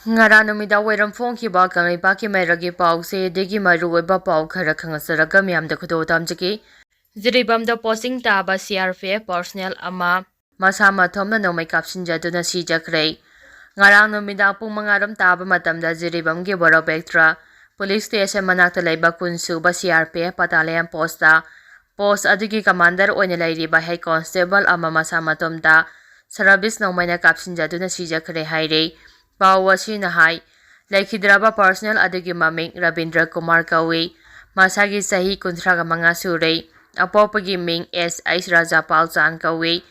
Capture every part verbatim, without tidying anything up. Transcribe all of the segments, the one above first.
ꯉꯔꯥꯡ ꯅꯨꯃꯤꯗꯥꯡ ꯋꯥꯏꯔꯝ ꯐꯣꯡꯈꯤꯕ ꯀꯪꯂꯩꯄꯥꯛꯀꯤ ꯃꯩꯔꯥꯒꯤ ꯄꯥꯎꯁꯦ ꯑꯗꯒꯤ ꯃꯔꯨꯑꯣꯏꯕ ꯄꯥꯎ ꯈꯔ ꯈꯪꯍꯟꯖꯔꯒ ꯃꯤꯌꯥꯝꯗ ꯈꯨꯗꯣꯜ ꯇꯝꯖꯒꯦ꯫ ꯖꯤꯔꯤꯕꯥꯝꯗ ꯄꯣꯁꯇꯤꯡ ꯇꯥꯕ C R P F personnel ꯑꯃ ꯃꯁꯥ ꯃꯊꯣꯝꯅ ꯅꯣꯡꯃꯩ ꯀꯥꯞꯁꯤꯟꯖꯗꯨꯅ ꯁꯤꯖꯈ꯭ꯔꯦ꯫ ꯉꯔꯥꯡ ꯅꯨꯃꯤꯗꯥꯡ ꯄꯨꯡ ꯃꯉꯥ ꯔꯣꯝ ꯇꯥꯕ ꯃꯇꯝꯗ ꯖꯤꯔꯤꯕꯥꯝꯒꯤ ꯕꯣꯔꯣꯕꯦꯛꯇ꯭ꯔ ꯄꯨꯂꯤꯁ ꯁ꯭ꯇꯦꯁꯟ ꯃꯅꯥꯛꯇ ꯂꯩꯕ ꯀꯨꯟ ꯁꯨꯕ C R P F battalion post ꯇ post ꯑꯗꯨꯒꯤ commander ꯑꯣꯏꯅ ꯂꯩꯔꯤꯕ head constable ꯑꯃ ꯃꯁꯥ ꯃꯇꯣꯝꯇ ꯁꯔꯕꯤꯁ ꯅꯣꯡꯃꯩꯅ ꯀꯥꯞꯁꯤꯟꯖꯗꯨꯅ ꯁꯤꯖꯈ꯭ꯔꯦ ꯍꯥꯏꯔꯦ꯫ ꯄꯥꯎ ꯑꯁꯤꯅ ꯍꯥꯏ, ꯂꯩꯈꯤꯗ꯭ꯔꯕ personnel ꯑꯗꯨꯒꯤ ꯃꯃꯤꯡ ꯔꯕꯤꯟꯗ꯭ꯔ ꯀꯨꯃꯥꯔ ꯀꯧꯏ꯫ ꯃꯁꯥꯒꯤ ꯆꯍꯤ ꯀꯨꯟꯊ꯭ꯔꯥꯒ ꯃꯉꯥ ꯁꯨꯔꯦ꯫ ꯑꯄꯣꯛꯄꯒꯤ ꯃꯤꯡ S H ꯔꯥꯖꯥꯄꯥꯜ ꯆꯥꯟ ꯀꯧꯏ꯫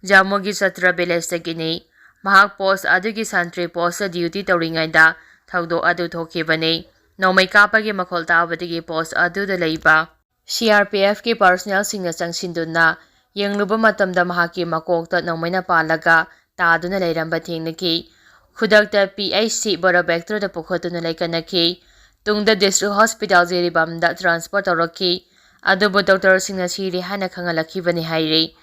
ꯖꯝꯃꯨꯒꯤ ꯆꯇ꯭ꯔ village ꯇꯒꯤꯅꯤ꯫ ꯃꯍꯥꯛ post ꯑꯗꯨꯒꯤ sentry post ꯇ duty ꯇꯧꯔꯤꯉꯩꯗ ꯊꯧꯗꯣꯛ ꯑꯗꯨ ꯊꯣꯛꯈꯤꯕꯅꯤ꯫ ꯅꯣꯡꯃꯩ ꯀꯥꯞꯄꯒꯤ ꯃꯈꯣꯜ ꯇꯥꯕꯗꯒꯤ post ꯑꯗꯨꯗ ꯂꯩꯕ C R P F ꯀꯤ personnel ꯁꯤꯡꯅ ꯆꯪꯁꯤꯟꯗꯨꯅ ꯌꯦꯡꯂꯨꯕ ꯃꯇꯝꯗ ꯃꯍꯥꯛꯀꯤ ꯃꯀꯣꯛꯇ ꯅꯣꯡꯃꯩꯅ ꯄꯥꯜꯂꯒ ꯇꯥꯗꯨꯅ ꯂꯩꯔꯝꯕ ꯊꯦꯡꯅꯈꯤ꯫ ꯈꯨꯗꯛꯇ P H C ꯕꯣꯔꯣꯕꯦꯛꯇ꯭ꯔꯗ ꯄꯨꯈꯠꯇꯨꯅ ꯂꯩꯀꯠꯅꯈꯤ꯫ ꯇꯨꯡꯗ district hospital ꯖꯤꯔꯤꯕꯥꯝꯗ transfer ꯇꯧꯔꯛꯈꯤ꯫ ꯑꯗꯨꯕꯨ doctor ꯁꯤꯡꯅ ꯁꯤꯔꯦ ꯍꯥꯏꯅ ꯈꯪꯍꯜꯂꯛꯈꯤꯕꯅꯤ ꯍꯥꯏꯔꯤ꯫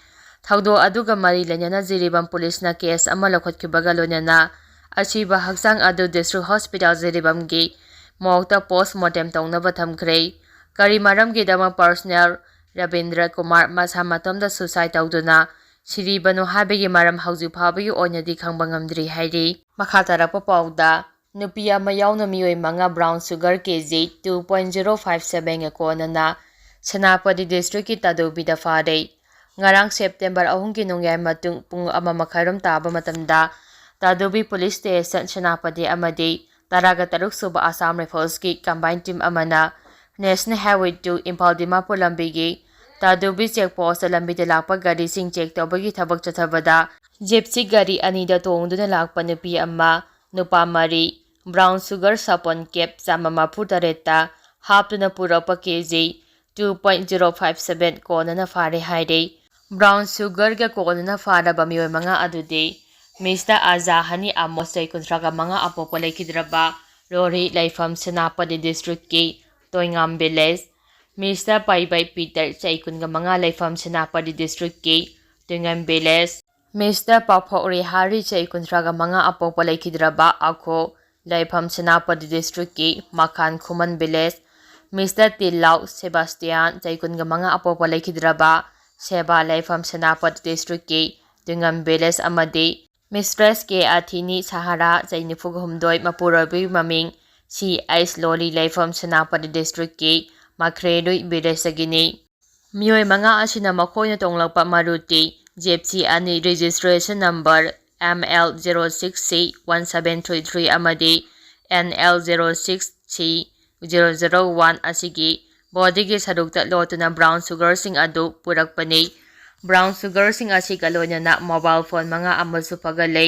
ꯊꯧꯗꯣꯛ ꯑꯗꯨꯒ ꯃꯔꯤ ꯂꯩꯅꯅ ꯖꯤꯔꯤꯕꯥꯝ ꯄꯨꯂꯤꯁꯅ case ꯑꯃ ꯂꯧꯈꯠꯈꯤꯕꯒ ꯂꯣꯏꯅꯅ ꯑꯁꯤꯕ ꯍꯛꯆꯥꯡ ꯑꯗꯨ district hospital ꯖꯤꯔꯤꯕꯥꯝꯒꯤ morgue ꯇ post mortem ꯇꯧꯅꯕ ꯊꯝꯈ꯭ꯔꯦ꯫ ꯀꯔꯤ ꯃꯔꯝꯒꯤꯗꯃꯛ personnel ꯔꯕꯤꯟꯗ꯭ꯔ ꯀꯨꯃꯥꯔ ꯃꯁꯥ ꯃꯇꯣꯝꯗ suicide ꯇꯧꯗꯨꯅ ꯁꯤꯔꯤꯕꯅꯣ ꯍꯥꯏꯕꯒꯤ ꯃꯔꯝ ꯍꯧꯖꯤꯛ ꯐꯥꯎꯕꯒꯤ ꯑꯣꯏꯅꯗꯤ ꯈꯪꯕ ꯉꯝꯗ꯭ꯔꯤ ꯍꯥꯏꯔꯤ꯫ ꯃꯈꯥ ꯇꯥꯔꯛꯄ ꯄꯥꯎꯗ, ꯅꯨꯄꯤ ꯑꯃ ꯌꯥꯎꯅ ꯃꯤꯑꯣꯏ ꯃꯉꯥ brown sugar K G two point zero five seven ꯒ ꯀꯣꯟꯅꯅ ꯁꯦꯅꯥꯄꯇꯤ district ꯀꯤ ꯇꯥꯗꯣꯕꯤꯗ ꯐꯥꯔꯦ꯫ ꯉꯔꯥꯡ September ꯑꯍꯨꯝꯒꯤ ꯅꯣꯡꯌꯥꯏ ꯃꯇꯨꯡ ꯄꯨꯡ ꯑꯃ ꯃꯈꯥꯏꯔꯣꯝ ꯇꯥꯕ ꯃꯇꯝꯗ ꯇꯥꯗꯣꯕꯤ police station ꯁꯦꯅꯥꯄꯇꯤ ꯑꯃꯗꯤ ꯇꯔꯥꯒ ꯇꯔꯨꯛ ꯁꯨꯕ Assam Rifles ꯀꯤ combined team ꯑꯃꯅ National Highway two Imphal Dimapur ꯂꯝꯕꯤꯒꯤ ꯇꯥꯗꯨꯕꯤ check post ꯇ ꯂꯝꯕꯤꯗ ꯂꯥꯛꯄ ꯒꯥꯔꯤꯁꯤꯡ check ꯇꯧꯕꯒꯤ ꯊꯕꯛ ꯆꯠꯊꯕꯗ gypsy ꯒꯥꯔꯤ ꯑꯅꯤꯗ ꯇꯣꯡꯗꯨꯅ ꯂꯥꯛꯄ ꯅꯨꯄꯤ ꯑꯃ, ꯅꯨꯄꯥ ꯃꯔꯤ, brown sugar ꯁꯥꯄꯣꯟ cap ꯆꯥꯝꯃ ꯃꯔꯤꯐꯨ ꯇꯔꯦꯠꯇ ꯍꯥꯞꯇꯨꯅ ꯄꯨꯔꯛꯄ K G two point zero five seven ꯀꯣꯟꯅꯅ ꯐꯥꯔꯦ ꯍꯥꯏꯔꯦ꯫ Brown sugar ꯒ ꯀꯣꯟꯅꯅ ꯐꯥꯔꯕ ꯃꯤꯑꯣꯏ ꯃꯉꯥ ꯑꯗꯨꯗꯤ Mister ꯑꯖꯥ ꯍꯅꯤ ꯑꯃꯣꯁ, ꯆꯍꯤ ꯀꯨꯟꯊ꯭ꯔꯥꯒ ꯃꯉꯥ, ꯑꯄꯣꯛꯄ ꯂꯩꯈꯤꯗ꯭ꯔꯕ ꯔꯣꯔꯤ, ꯂꯩꯐꯝ ꯁꯦꯅꯥꯄꯇꯤ district ꯀꯤ ꯇꯣꯏꯉꯥꯝ village, Mister ꯄꯥꯏꯕꯩ ꯄꯤꯇꯔ, ꯆꯍꯤ ꯀꯨꯟꯒ ꯃꯉꯥ, ꯂꯩꯐꯝ ꯁꯦꯅꯥꯄꯇꯤ district ꯀꯤ ꯇꯣꯏꯉꯥꯝ village, Mister ꯄꯥꯐꯣꯛ ꯔꯤꯍꯥꯔꯤ, ꯆꯍꯤ ꯀꯨꯟꯊ꯭ꯔꯥꯒ ꯃꯉꯥ, ꯑꯄꯣꯛꯄ ꯂꯩꯈꯤꯗ꯭ꯔꯕ ꯑꯈꯣ, ꯂꯩꯐꯝ ꯁꯦꯅꯥꯄꯇꯤ ꯗꯤꯁꯇ꯭ꯔꯤꯛꯀꯤ ꯃꯈꯥꯟ ꯈꯨꯃꯟ ꯚꯤꯂꯦꯖ, ꯃꯤꯁꯇꯔ ꯇꯤꯜꯂꯥꯎ ꯁꯦꯕꯥꯁꯇꯤꯌꯥꯟ, ꯆꯍꯤ ꯀꯨꯟꯒ ꯃꯉꯥ, ꯑꯄꯣꯛꯄ ꯂꯩꯈꯤꯗ꯭ꯔꯕ ꯁꯦꯕꯥ, ꯂꯩꯐꯝ ꯁꯦꯅꯥꯄꯇꯤ ꯗꯤꯁꯇ꯭ꯔꯤꯛꯀꯤ ꯇꯨꯡꯉꯝ ꯚꯤꯂꯦꯖ ꯑꯃꯗꯤ ꯃꯤꯁꯇ꯭ꯔꯦꯁ ꯀꯦ ꯑꯊꯤꯅꯤ ꯁꯍꯥꯔꯥ, ꯆꯍꯤ ꯅꯤꯐꯨꯒ ꯍꯨꯝꯗꯣꯏ, ꯃꯄꯨꯔꯣꯏꯕꯒꯤ ꯃꯃꯤꯡ ꯁꯤ ꯑꯩꯆ ꯂꯣꯂꯤ, ꯂꯩꯐꯝ ꯁꯦꯅꯥꯄꯇꯤ ꯗꯤꯁꯇ꯭ꯔꯤꯛꯀꯤ ꯃꯈ꯭ꯔꯦꯔꯨꯏ ꯚꯤꯂꯦꯖꯇꯒꯤꯅꯤ꯫ ꯃꯤꯑꯣꯏ ꯃꯉꯥ ꯑꯁꯤꯅ ꯃꯈꯣꯏꯅ ꯇꯣꯡꯂꯛꯄ ꯃꯔꯨꯇꯤ ꯖꯦꯞꯁꯤ ꯑꯅꯤ, registration number M L zero six ꯁꯤ ꯋꯥꯟ ꯁꯕꯦꯟ ꯊ꯭ꯔꯤ ꯊ꯭ꯔꯤ ꯑꯃꯗꯤ ꯑꯦꯟ ꯑꯦꯜ ꯖꯦꯔꯣ ꯁꯤꯛꯁ ꯁꯤ ꯖꯦꯔꯣ ꯖꯦꯔꯣ ꯋꯥꯟ ꯑꯁꯤꯒꯤ ꯕꯣꯗꯤꯒꯤ ꯁꯔꯨꯛꯇ ꯂꯣꯠꯇꯨꯅ ꯕ꯭ꯔꯥꯎꯟ ꯁꯨꯒꯔꯁꯤꯡ ꯑꯗꯨ ꯄꯨꯔꯛꯄꯅꯤ꯫ ꯕ꯭ꯔꯥꯎꯟ ꯁꯨꯒꯔꯁꯤꯡ ꯑꯁꯤꯒ ꯂꯣꯏꯅꯅ ꯃꯣꯕꯥꯏꯜ ꯐꯣꯟ ꯃꯉꯥ ꯑꯃꯁꯨ ꯐꯒꯠꯂꯦ꯫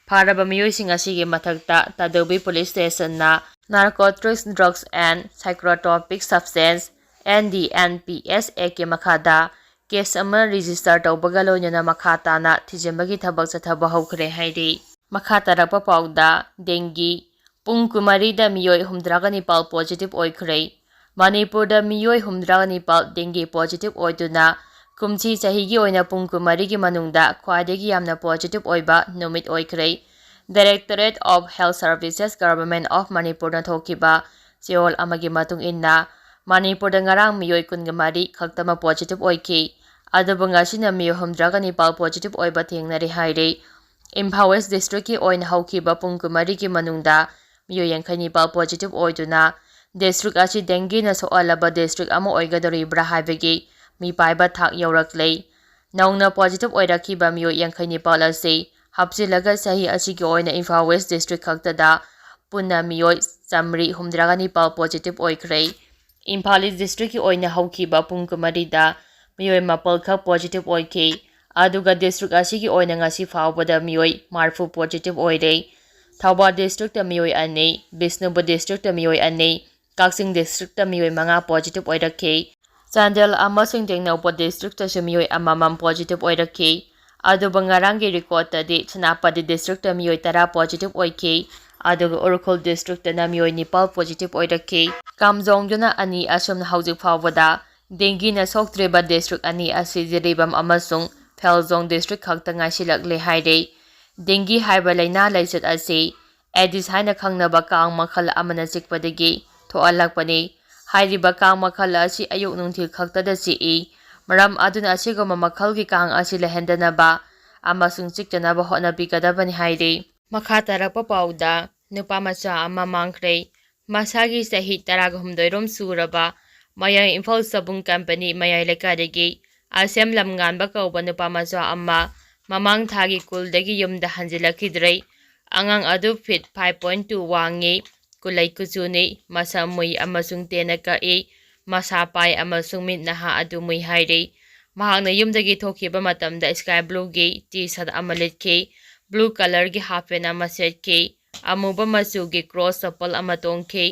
ꯐꯥꯔꯕ ꯃꯤꯑꯣꯏꯁꯤꯡ ꯑꯁꯤꯒꯤ ꯃꯊꯛꯇ ꯇꯥꯗꯧꯕꯤ ꯄꯨꯂꯤꯁ ꯁ꯭ꯇꯦꯁꯟꯅ Narcotics, Drugs and Psychotropic Substance, N D N P S ꯑꯦꯛꯀꯤ ꯃꯈꯥꯗ ꯀꯦꯁ ꯑꯃ ꯔꯦꯖꯤꯁꯇꯔ ꯇꯧꯕꯒ ꯂꯣꯏꯅꯅ ꯃꯈꯥ ꯇꯥꯅ ꯊꯤꯖꯤꯟꯕꯒꯤ ꯊꯕꯛ ꯆꯠꯊꯕ ꯍꯧꯈ꯭ꯔꯦ ꯍꯥꯏꯔꯤ꯫ ꯃꯈꯥ ꯇꯥꯔꯛꯄ ꯄꯥꯎꯗ ꯗꯦꯡꯒꯤ꯫ ꯄꯨꯡ ꯀꯨꯟꯃꯔꯤꯗ ꯃꯤꯑꯣꯏ ꯍꯨꯝꯗ꯭ꯔꯥꯒ ꯅꯤꯄꯥꯜ ꯄꯣꯖꯤꯇꯤꯚ ꯑꯣꯏꯈ꯭ꯔꯦ꯫ ꯃꯅꯤꯄꯨꯔꯗ ꯃꯤꯑꯣꯏ ꯍꯨꯝꯗ꯭ꯔꯥꯒ ꯅꯤꯄꯥꯜ ꯗꯦꯡꯒꯤ ꯄꯣꯖꯤꯇꯤꯚ ꯑꯣꯏꯗꯨꯅ ꯀꯨꯝꯁꯤ ꯆꯍꯤꯒꯤ ꯑꯣꯏꯅ ꯄꯨꯡ ꯀꯨꯟꯃꯔꯤꯒꯤ ꯃꯅꯨꯡꯗ ꯈ꯭ꯋꯥꯏꯗꯒꯤ ꯌꯥꯝꯅ ꯄꯣꯖꯤꯇꯤꯚ ꯑꯣꯏꯕ ꯅꯨꯃꯤꯠ ꯑꯣꯏꯈ꯭ꯔꯦ꯫ Directorate of Health Services, Government of ꯃꯅꯤꯄꯨꯔꯅ ꯊꯣꯛꯈꯤꯕ ꯆꯦꯔꯣꯜ ꯑꯃꯒꯤ ꯃꯇꯨꯡ ꯏꯟꯅ, ꯃꯅꯤꯄꯨꯔꯗ ꯉꯔꯥꯡ ꯃꯤꯑꯣꯏ ꯀꯨꯟꯒ ꯃꯔꯤ ꯈꯛꯇꯃꯛ ꯄꯣꯖꯤꯇꯤꯚ ꯑꯣꯏꯈꯤ, ꯑꯗꯨꯕꯨ ꯉꯁꯤꯅ ꯃꯤꯑꯣꯏ ꯍꯨꯝꯗ꯭ꯔꯥꯒ ꯅꯤꯄꯥꯜ ꯄꯣꯖꯤꯇꯤꯚ ꯑꯣꯏꯕ ꯊꯦꯡꯅꯔꯦ ꯍꯥꯏꯔꯦ꯫ ꯏꯝꯐꯥꯜ ꯋꯦꯁ ꯗꯤꯁꯇ꯭ꯔꯤꯛꯀꯤ ꯑꯣꯏꯅ ꯍꯧꯈꯤꯕ ꯄꯨꯡ ꯀꯨꯟꯃꯔꯤꯒꯤ ꯃꯅꯨꯡꯗ ꯃꯤꯑꯣꯏ ꯌꯥꯡꯈꯩ ꯅꯤꯄꯥꯜ ꯄꯣꯖꯤꯇꯤꯚ ꯑꯣꯏꯗꯨꯅ ꯗꯤꯁꯇ꯭ꯔꯤꯛ ꯑꯁꯤ ꯗꯦꯡꯒꯤꯅ ꯁꯣꯛꯍꯜꯂꯕ ꯗꯤꯁꯇ꯭ꯔꯤꯛ ꯑꯃ ꯑꯣꯏꯒꯗꯧꯔꯤꯕ꯭ꯔꯥ ꯍꯥꯏꯕꯒꯤ ꯃꯤꯄꯥꯏꯕ ꯊꯥꯛ ꯌꯧꯔꯛꯂꯦ꯫ ꯅꯧꯅ ꯄꯣꯖꯤꯇꯤꯚ ꯑꯣꯏꯔꯛꯈꯤꯕ ꯃꯤꯑꯣꯏ ꯌꯥꯡꯈꯩ ꯅꯤꯄꯥꯜ ꯑꯁꯤ ꯍꯥꯞꯆꯤꯜꯂꯒ ꯆꯍꯤ ꯑꯁꯤꯒꯤ ꯑꯣꯏꯅ ꯏꯝꯐꯥꯜ ꯋꯦꯁ ꯗꯤꯁꯇ꯭ꯔꯤꯛ ꯈꯛꯇꯗ ꯄꯨꯟꯅ ꯃꯤꯑꯣꯏ ꯆꯥꯃꯔꯤ ꯍꯨꯝꯗ꯭ꯔꯥꯒ ꯅꯤꯄꯥꯜ ꯄꯣꯖꯤꯇꯤꯚ ꯑꯣꯏꯈ꯭ꯔꯦ꯫ ꯏꯝꯐꯥꯜ ꯏꯁ ꯗꯤꯁꯇ꯭ꯔꯤꯛꯀꯤ ꯑꯣꯏꯅ ꯍꯧꯈꯤꯕ ꯄꯨꯡ ꯀꯨꯟꯃꯔꯤꯗ ꯃꯤꯑꯣꯏ ꯃꯥꯄꯜ ꯈꯛ ꯄꯣꯖꯤꯇꯤꯚ ꯑꯣꯏꯈꯤ, ꯑꯗꯨꯒ ꯗꯤꯁꯇ꯭ꯔꯤꯛ ꯑꯁꯤꯒꯤ ꯑꯣꯏꯅ ꯉꯁꯤ ꯐꯥꯎꯕꯗ ꯃꯤꯑꯣꯏ ꯃꯔꯤꯐꯨ ꯄꯣꯖꯤꯇꯤꯚ ꯑꯣꯏꯔꯦ꯫ ꯊꯧꯕꯥꯜ ꯗꯤꯁꯇ꯭ꯔꯤꯛꯇ ꯃꯤꯑꯣꯏ ꯑꯅꯤ, ꯕꯤꯁꯅꯨꯄꯨꯔ ꯗꯤꯁꯇ꯭ꯔꯤꯛꯇ ꯃꯤꯑꯣꯏ ꯑꯅꯤ, ꯀꯛꯆꯤꯡ ꯗꯤꯁꯇ꯭ꯔꯤꯛꯇ ꯃꯤꯑꯣꯏ ꯃꯉꯥ ꯄꯣꯖꯤꯇꯤꯚ ꯑꯣꯏꯔꯛꯈꯤ꯫ ꯆꯥꯟꯗꯦꯜ ꯑꯃꯁꯨꯡ ꯇꯦꯡꯅꯧꯄꯜ ꯗꯤꯁꯇ꯭ꯔꯤꯛꯇꯁꯨ ꯃꯤꯑꯣꯏ ꯑꯃꯃꯝ ꯄꯣꯖꯤꯇꯤꯚ ꯑꯣꯏꯔꯛꯈꯤ꯫ ꯑꯗꯨꯕꯨ ꯉꯔꯥꯡꯒꯤ ꯔꯦꯀꯣꯔꯠꯇꯗꯤ ꯁꯦꯅꯥꯄꯇꯤ ꯗꯤꯁꯇ꯭ꯔꯤꯛꯇ ꯃꯤꯑꯣꯏ ꯇꯔꯥ ꯄꯣꯖꯤꯇꯤꯚ ꯑꯣꯏꯈꯤ, ꯑꯗꯨꯒ ꯎꯈ꯭ꯔꯨꯜ ꯗꯤꯁꯇ꯭ꯔꯤꯛꯇꯅ ꯃꯤꯑꯣꯏ ꯅꯤꯄꯥꯜ ꯄꯣꯖꯤꯇꯤꯚ ꯑꯣꯏꯔꯛꯈꯤ꯫ ꯀꯥꯝꯖꯣꯡꯗꯅ ꯑꯅꯤ꯫ ꯑꯁꯨꯝꯅ ꯍꯧꯖꯤꯛ ꯐꯥꯎꯕꯗ ꯗꯦꯡꯒꯤꯅ ꯁꯣꯛꯇ꯭ꯔꯤꯕ ꯗꯤꯁꯇ꯭ꯔꯤꯛ ꯑꯅꯤ ꯑꯁꯤ ꯖꯤꯔꯤꯕꯥꯝ ꯑꯃꯁꯨꯡ ꯐꯦꯜꯖꯣꯡ ꯗꯤꯁꯇ꯭ꯔꯤꯛ ꯈꯛꯇ ꯉꯥꯏꯁꯤꯜꯂꯛꯂꯦ ꯍꯥꯏꯔꯤ꯫ ꯗꯦꯡꯒꯤ ꯍꯥꯏꯕ ꯂꯥꯏꯅꯥ ꯂꯥꯏꯆꯠ ꯑꯁꯤ ꯑꯦꯗꯤꯁ ꯍꯥꯏꯅ ꯈꯪꯅꯕ ꯀꯥꯡ ꯃꯈꯜ ꯑꯃꯅ ꯆꯤꯛꯄꯗꯒꯤ ꯊꯣꯛꯍꯜꯂꯛꯄꯅꯤ꯫ ꯍꯥꯏꯔꯤꯕ ꯀꯥꯡ ꯃꯈꯜ ꯑꯁꯤ ꯑꯌꯨꯛ ꯅꯨꯡꯊꯤꯜ ꯈꯛꯇꯗ ꯆꯤꯛꯏ꯫ ꯃꯔꯝ ꯑꯗꯨꯅ ꯑꯁꯤꯒꯨꯝꯕ ꯃꯈꯜꯒꯤ ꯀꯥꯡ ꯑꯁꯤ ꯂꯩꯍꯟꯗꯅꯕ ꯑꯃꯁꯨꯡ ꯆꯤꯛꯇꯅꯕ ꯍꯣꯠꯅꯕꯤꯒꯗꯕꯅꯤ ꯍꯥꯏꯔꯤ꯫ ꯃꯈꯥ ꯇꯥꯔꯛꯄ ꯄꯥꯎꯗ, ꯅꯨꯄꯥ ꯃꯆꯥ ꯑꯃ ꯃꯥꯡꯈ꯭ꯔꯦ꯫ ꯃꯁꯥꯒꯤ ꯆꯍꯤ ꯇꯔꯥꯒ ꯍꯨꯝꯗꯣꯏꯔꯣꯝ ꯁꯨꯔꯕ ꯃꯌꯥꯏ ꯏꯝꯐꯥꯜ ꯁꯕꯨꯡ ꯀꯝꯄꯅꯤ ꯃꯌꯥꯏ ꯂꯩꯀꯥꯏꯗꯒꯤ ꯑꯁꯦꯝ ꯂꯝꯉꯥꯟꯕ ꯀꯧꯕ ꯅꯨꯄꯥ ꯃꯆꯥ ꯑꯃ ꯃꯃꯥꯡ ꯊꯥꯒꯤ ꯀꯨꯜꯗꯒꯤ ꯌꯨꯝꯗ ꯍꯟꯖꯤꯜꯂꯛꯈꯤꯗ꯭ꯔꯦ꯫ ꯑꯉꯥꯡ ꯑꯗꯨ ꯐꯤꯠ ꯐꯥꯏꯚ ꯄꯣꯏꯟ ꯇꯨ ꯋꯥꯡꯉꯤ, ꯀꯨꯂꯩ ꯀꯨꯆꯨꯅꯤ, ꯃꯁꯝ ꯃꯨꯏ ꯑꯃꯁꯨꯡ ꯇꯦꯟꯅ ꯀꯛꯏ, ꯃꯁꯥ ꯄꯥꯏ ꯑꯃꯁꯨꯡ ꯃꯤꯠ ꯅꯍꯥ ꯑꯗꯨ ꯃꯨꯏ ꯍꯥꯏꯔꯤ꯫ ꯃꯍꯥꯛꯅ ꯌꯨꯝꯗꯒꯤ ꯊꯣꯛꯈꯤꯕ ꯃꯇꯝꯗ ꯁ꯭ꯀꯥꯏ ꯕ꯭ꯂꯨꯒꯤ ꯇꯤ ꯁꯥꯔꯠ ꯑꯃ ꯂꯤꯠꯈꯤ, ꯕ꯭ꯂꯨ ꯀꯂꯔꯒꯤ ꯍꯥꯐ ꯄꯦꯟ ꯑꯃ ꯁꯦꯠꯈꯤ, ꯑꯃꯨꯕ ꯃꯆꯨꯒꯤ ꯀ꯭ꯔꯣꯁ ꯆꯄꯜ ꯑꯃ ꯇꯣꯡꯈꯤ꯫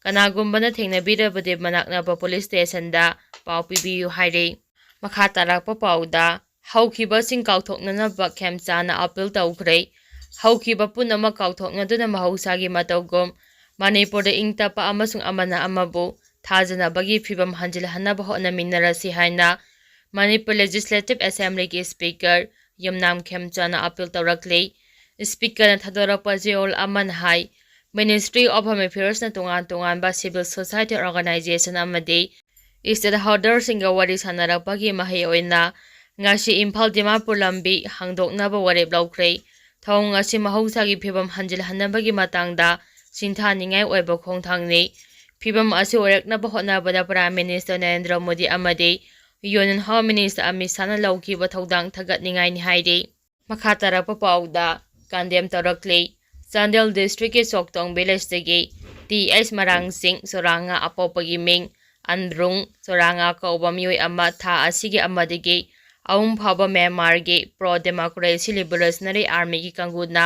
ꯀꯅꯥꯒꯨꯝꯕꯅ ꯊꯦꯡꯅꯕꯤꯔꯕꯗꯤ ꯃꯅꯥꯛ ꯅꯛꯄ ꯄꯨꯂꯤꯁ ꯁ꯭ꯇꯦꯁꯟꯗ ꯄꯥꯎ ꯄꯤꯕꯤꯌꯨ ꯍꯥꯏꯔꯤ꯫ ꯃꯈꯥ ꯇꯥꯔꯛꯄ ꯄꯥꯎꯗ, ꯍꯧꯈꯤꯕꯁꯤꯡ ꯀꯥꯎꯊꯣꯛꯅꯅꯕ ꯈꯦꯝꯆꯥꯅ ꯑꯄꯤꯜ ꯇꯧꯈ꯭ꯔꯦ꯫ ꯍꯧꯈꯤꯕ ꯄꯨꯝꯅꯃꯛ ꯀꯥꯎꯊꯣꯛꯅꯗꯨꯅ ꯃꯍꯧꯁꯥꯒꯤ ꯃꯇꯧꯒꯨꯝ ꯃꯅꯤꯄꯨꯔꯗ ꯏꯪ ꯇꯞꯄ ꯑꯃꯁꯨꯡ ꯑꯃꯅ ꯑꯃꯕꯨ ꯊꯥꯖꯅꯕꯒꯤ ꯐꯤꯚꯝ ꯍꯟꯖꯤꯜꯍꯟꯅꯕ ꯍꯣꯠꯅꯃꯤꯟꯅꯔꯁꯤ ꯍꯥꯏꯅ ꯃꯅꯤꯄꯨꯔ ꯂꯦꯖꯤꯁꯂꯦꯇꯤꯚ ꯑꯦꯁꯦꯝꯕ꯭ꯂꯤꯒꯤ ꯁ꯭ꯄꯤꯀꯔ ꯌꯨꯝꯅꯥꯝ ꯈꯦꯝꯆꯥꯅ ꯑꯄꯤꯜ ꯇꯧꯔꯛꯂꯤ꯫ ꯁ꯭ꯄꯤꯀꯔꯅ ꯊꯥꯗꯣꯔꯛꯄ ꯖꯦꯑꯣꯜ ꯑꯃꯅ ꯍꯥꯏ, Ministry of Home Affairsꯅ ꯇꯣꯉꯥꯟ ꯇꯣꯉꯥꯟꯕ civil society organization ꯑꯃꯗꯤ stakeholderꯁꯤꯡꯒ ꯋꯥꯔꯤ ꯁꯥꯟꯅꯔꯛꯄꯒꯤ ꯃꯍꯩ ꯑꯣꯏꯅ ꯉꯁꯤ ꯏꯝꯐꯥꯜ ꯗꯤꯃꯥꯄꯨꯔ ꯂꯝꯕꯤ ꯍꯥꯡꯗꯣꯛꯅꯕ ꯋꯥꯔꯦꯞ ꯂꯧꯈ꯭ꯔꯦ꯫ ꯊꯧꯑꯣꯡ ꯑꯁꯤ ꯃꯍꯧꯁꯥꯒꯤ ꯐꯤꯕꯝ ꯍꯟꯖꯤꯜꯍꯟꯅꯕꯒꯤ ꯃꯇꯥꯡꯗ ꯁꯤꯡꯊꯥꯅꯤꯡꯉꯥꯏ ꯑꯣꯏꯕ ꯈꯣꯡꯊꯥꯡꯅꯤ꯫ ꯐꯤꯕꯝ ꯑꯁꯤ ꯑꯣꯏꯔꯛꯅꯕ ꯍꯣꯠꯅꯕꯗ Prime Minister ꯅꯔꯦꯟꯗ꯭ꯔ ꯃꯣꯗꯤ ꯑꯃꯗꯤ Union Home Minister ꯑꯃꯤꯠ ꯁꯥꯍꯅ ꯂꯧꯈꯤꯕ ꯊꯧꯗꯥꯡ ꯊꯥꯒꯠꯅꯤꯡꯉꯥꯏꯅꯤ ꯍꯥꯏꯔꯤ꯫ ꯃꯈꯥ ꯇꯥꯔꯛꯄ ꯄꯥꯎꯗ condemn ꯇꯧꯔꯛꯂꯤ꯫ ꯆꯥꯟꯗꯦꯜ districtꯀꯤ ꯆꯣꯛꯇꯣꯡ villageꯇꯒꯤ ꯇꯤ ꯑꯩꯆ ꯃꯔꯥꯡꯁꯤꯡ, ꯆꯨꯔꯥꯉꯥ ꯑꯄꯣꯛꯄꯒꯤ ꯃꯤꯡ, ꯑꯟꯗ꯭ꯔꯨꯡ ꯆꯨꯔꯥꯉꯥ ꯀꯧꯕ ꯃꯤꯑꯣꯏ ꯑꯃ ꯊꯥ ꯑꯁꯤꯒꯤ ꯑꯃꯗꯒꯤ ꯑꯍꯨꯝ ꯐꯥꯎꯕ ꯃ꯭ꯌꯥꯟꯃꯥꯔꯒꯤ pro democracy revolutionary armyꯒꯤ ꯀꯥꯡꯕꯨꯅ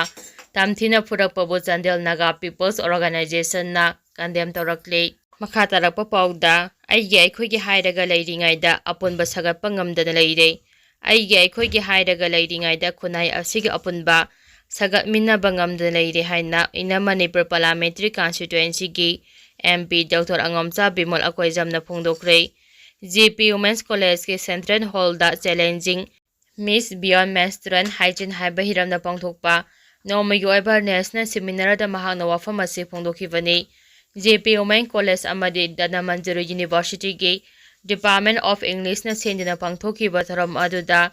ꯇꯝꯊꯤꯅ ꯐꯨꯔꯛꯄꯕꯨ ꯆꯥꯟꯗꯦꯜ ꯅꯥꯒꯥ People's Organizationꯅ condemn ꯇꯧꯔꯛꯂꯤ꯫ ꯃꯈꯥ ꯇꯥꯔꯛꯄ ꯄꯥꯎꯗ, ꯑꯩꯒꯤ ꯑꯩꯈꯣꯏꯒꯤ ꯍꯥꯏꯔꯒ ꯂꯩꯔꯤꯉꯩꯗ ꯑꯄꯨꯟꯕ ꯁꯥꯒꯠꯄ ꯉꯝꯗꯅ ꯂꯩꯔꯦ꯫ ꯑꯩꯒꯤ ꯑꯩꯈꯣꯏꯒꯤ ꯍꯥꯏꯔꯒ ꯂꯩꯔꯤꯉꯩꯗ ꯈꯨꯟꯅꯥꯏ ꯑꯁꯤꯒꯤ ꯑꯄꯨꯟꯕ ꯁꯥꯒꯠꯃꯤꯟꯅꯕ ꯉꯝꯗꯅ ꯂꯩꯔꯦ ꯍꯥꯏꯅ Inner Manipur Parliamentary Constituencyꯒꯤ MP Doctor ꯑꯉꯣꯝꯆꯥ ꯕꯤꯃꯣꯜ ꯑꯀꯣꯏꯖꯝꯅ ꯐꯣꯡꯗꯣꯛꯈ꯭ꯔꯦ꯫ ꯖꯦ ꯄꯤ Women's Collegeꯀꯤ Central Hallꯗ Challenging Miss Beyond Menstrual Hygiene ꯍꯥꯏꯕ ꯍꯤꯔꯝꯗ ꯄꯥꯡꯊꯣꯛꯄ ꯅꯣꯡꯃꯒꯤ ꯑꯣꯏꯕ ꯅꯦꯁꯅꯦꯜ ꯁꯦꯃꯤꯅꯥꯔꯗ ꯃꯍꯥꯛꯅ ꯋꯥꯐꯝ ꯑꯁꯤ ꯐꯣꯡꯗꯣꯛꯈꯤꯕꯅꯤ꯫ ꯖꯦ ꯄꯤ ꯋꯨꯃꯦꯟ ꯀꯣꯂꯦꯖ ꯑꯃꯗꯤ ꯙꯅꯃꯟꯖꯨꯔꯤ ꯌꯨꯅꯤꯚꯔꯁꯤꯇꯤꯒꯤ Department of Englishꯅ ꯁꯤꯟꯗꯨꯅ ꯄꯥꯡꯊꯣꯛꯈꯤꯕ ꯊꯧꯔꯝ ꯑꯗꯨꯗ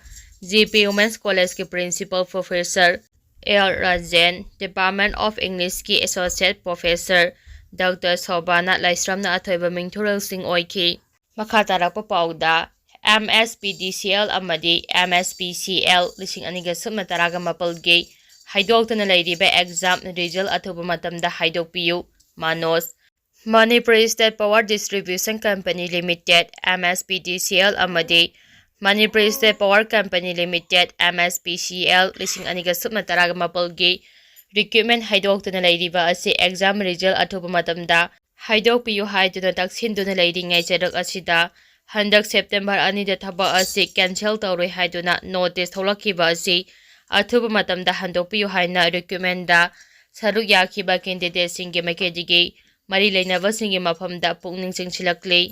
ꯖꯦ ꯄꯤ ꯋꯨꯃꯦꯟꯁ ꯀꯣꯂꯦꯖꯀꯤ principal professor L Rajen, Department of Englishꯀꯤ ꯑꯦꯁꯣꯁꯤꯌꯦꯠ ꯄ꯭ꯔꯣꯐꯦꯁꯔ ꯗꯣꯛꯇꯔ ꯁꯣꯕꯥꯅ ꯂꯥꯏꯁ꯭ꯔꯝꯅ ꯑꯊꯣꯏꯕ ꯃꯤꯡꯊꯣꯔꯦꯜꯁꯤꯡ ꯑꯣꯏꯈꯤ꯫ ꯃꯈꯥ ꯇꯥꯔꯛꯄ ꯄꯥꯎꯗ, M S P D C L ꯑꯃꯗꯤ M S P C L ꯂꯤꯁꯤꯡ ꯑꯅꯤꯒ ꯁꯨꯞꯅ ꯇꯔꯥꯒ ꯃꯥꯄꯜꯒꯤ ꯍꯥꯏꯗꯣꯛꯇꯨꯅ ꯂꯩꯔꯤꯕ ꯑꯦꯛꯖꯥꯝ ꯔꯤꯖꯜ ꯑꯊꯨꯕ ꯃꯇꯝꯗ ꯍꯥꯏꯗꯣꯛꯄꯤꯌꯨ꯫ Manoj. Manipur state power distribution company limited, M S P D C L, ꯑꯃꯗꯤ Manipur state power company limited, M S P C L, ꯂꯤꯁꯤꯡ ꯑꯅꯤꯒ ꯁꯨꯞꯅ ꯇꯔꯥꯒ ꯃꯥꯄꯜꯒꯤ ꯔꯤꯀ꯭ꯔꯨꯠꯃꯦꯟ ꯍꯥꯏꯗꯣꯛꯇꯨꯅ ꯂꯩꯔꯤꯕ ꯑꯁꯤ ꯑꯦꯛꯖꯥꯝ ꯔꯤꯖꯜ ꯑꯊꯨꯕ ꯃꯇꯝꯗ ꯍꯥꯏꯗꯣꯛꯄꯤꯌꯨ ꯍꯥꯏꯗꯨꯅ ꯇꯛꯁꯤꯟꯗꯨꯅ ꯂꯩꯔꯤꯉꯩ ꯆꯩꯔꯛ ꯑꯁꯤꯗ ꯍꯟꯗꯛ ꯁꯦꯞꯇꯦꯝꯕꯔ ꯑꯅꯤꯗ ꯊꯕꯛ ꯑꯁꯤ ꯀꯦꯟꯁꯦꯜ ꯇꯧꯔꯣꯏ ꯍꯥꯏꯗꯨꯅ ꯅꯣꯇꯤꯁ ꯊꯣꯛꯂꯛꯈꯤꯕ ꯑꯁꯤ ꯑꯊꯨꯕ ꯃꯇꯝꯗ ꯍꯟꯗꯣꯛꯄꯤꯌꯨ ꯍꯥꯏꯅ ꯔꯤꯀ꯭ꯔꯨꯠꯃꯦꯟꯗ ꯁꯔꯨꯛ ꯌꯥꯈꯤꯕ ꯀꯦꯟꯗꯤꯗꯦꯠꯁꯤꯡꯒꯤ ꯃꯥꯏꯀꯩꯗꯒꯤ ꯃꯔꯤ ꯂꯩꯅꯕꯁꯤꯡꯒꯤ ꯃꯐꯝꯗ ꯄꯨꯛꯅꯤꯡ ꯆꯤꯡꯁꯤꯜꯂꯛꯂꯤ꯫